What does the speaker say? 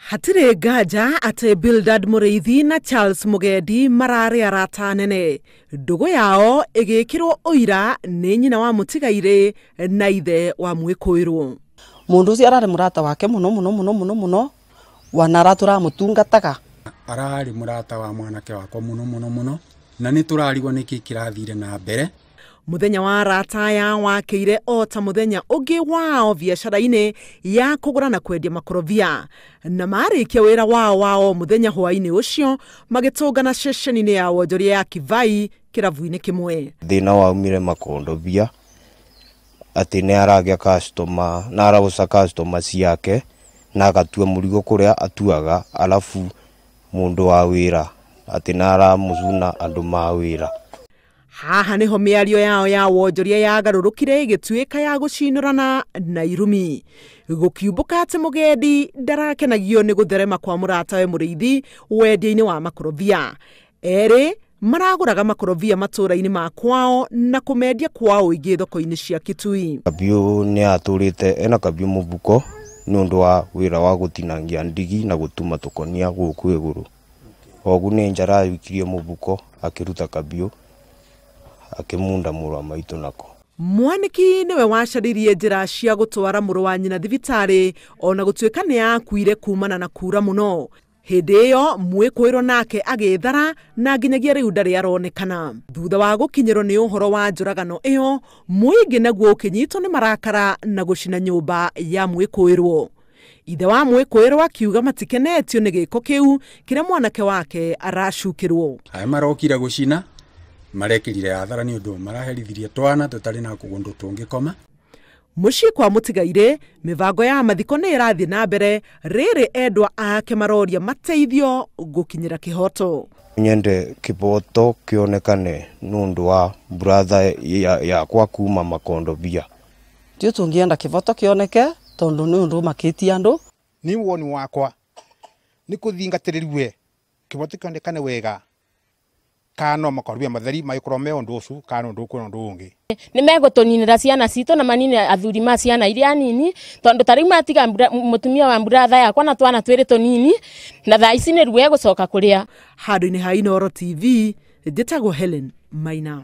Hatirĩ nganja atĩ Bildad Mũrĩithi na Charles Mũgendi mararĩ arata anene. Ndũgũ yao ĩgĩkĩrwo ũira nĩ nyina wa mũtigairĩ na ithe wa mwĩkũĩrwo. Mundu ucio arari murata wake muno muno muno muno muno wana turamutungataga. Arari murata wa mwanake wakwa muno muno muno na nĩ tũrarigwo nĩkĩ kĩrathire na mbere. Muthenya wa arata aya wakĩire o ta muthenya ũngĩ wao biacara-inĩ ya kũgũra na kwendia makorobia, na marĩkia wĩra wao wa o muthenya hwaĩ-inĩ ũcio magĩtũngana ceceni-inĩ ya wonjoria ya Kivai kĩrabu-inĩ kĩmwe. Thĩna waumire makondobia atĩ nĩ aragĩa customer na arauca customer ciake na agatua mũrigo kũrĩa atuaga, alafu mũndũ wa wĩra atĩ nĩ aramũcuna andũ ma wĩra. Haha niho mĩario yao ya wonjoria yagarũrũkire ĩgĩtuĩka ya gũcinũrana na irumi. Gũkiumbũka atĩ Mũgendi ndarakenagio nĩ gũtherema kwa mũratawe Mũrĩithi wendia-inĩ wa makorobia. Erĩ maragũraga makorobia matũũra-inĩ ma kwao na kũmendia kwa ũingĩ thoko-inĩ cia Kitui. Kabiũ nĩ atũrĩte ena kabiũ mũbuko nĩ ũndũ wa wĩra wa gũtinangia ndigi na gũtuma tũkonia gũkũ igũrũ. Ogu nĩ njara aikirie mũbuko akĩruta kabiũ akĩmunda mũrũ wa maitũ nako. Mwaniki nĩwe wacaririe njĩra cia gũtwara mũrũ wa nyina thibitarĩ ona gũtuĩka nĩ akuire kumana na kura mũno. Hĩndĩ ĩyo mwĩkũĩrwo nake agĩthara na nginyagia rĩu ndarĩ aronekana. Thutha wa gũkinyĩrwo nĩ ũhoro wa njũragano ĩyo, mũingĩ naguo ũkĩnyitwo nĩ marakara na gũcina nyũmba ya mwĩkũĩrwo. Ithe wa mwĩkũĩrwo akiuga matikenetio nĩ gĩko kĩu kĩrĩa mwanake wake aracukĩrwo. Aya marokire gũcina marekirire athara nĩ ũndũ maraherithirie twana tũtarĩ na kũndũ tũngĩkoma. Mũciĩ kwa mũtigairĩ mĩbango ya mathiko nĩ ĩrathiĩ na mbere rĩrĩ endwa ake maroria mateithio gũkinyĩra kĩhoto. Nyende kĩboto kĩonekane nĩ ũndũ wa brother yakwa kuma makondobia. Tio tũngĩenda kĩboto kĩoneke tondũ nĩ ũndũ makĩtie andũ. Ni woni wakwa nĩ kũthingatĩrĩrwe kĩboto kĩonekane wega kana makorobia matheri maikorwo me ũndũ ũcio kana ũndũ kwĩna ũndũ ũngĩ. Nĩ megũtũninĩra ciana citũ na manine athuri ma ciana iria nini tondũ ta rĩu matiga mũtumia wa brother yakwa na twana twĩrĩ tũnini na thaa ici nĩ ruo egũcoka kũrĩa. Handũ-inĩ ha Inooro TV njĩtagwo Helen Maina.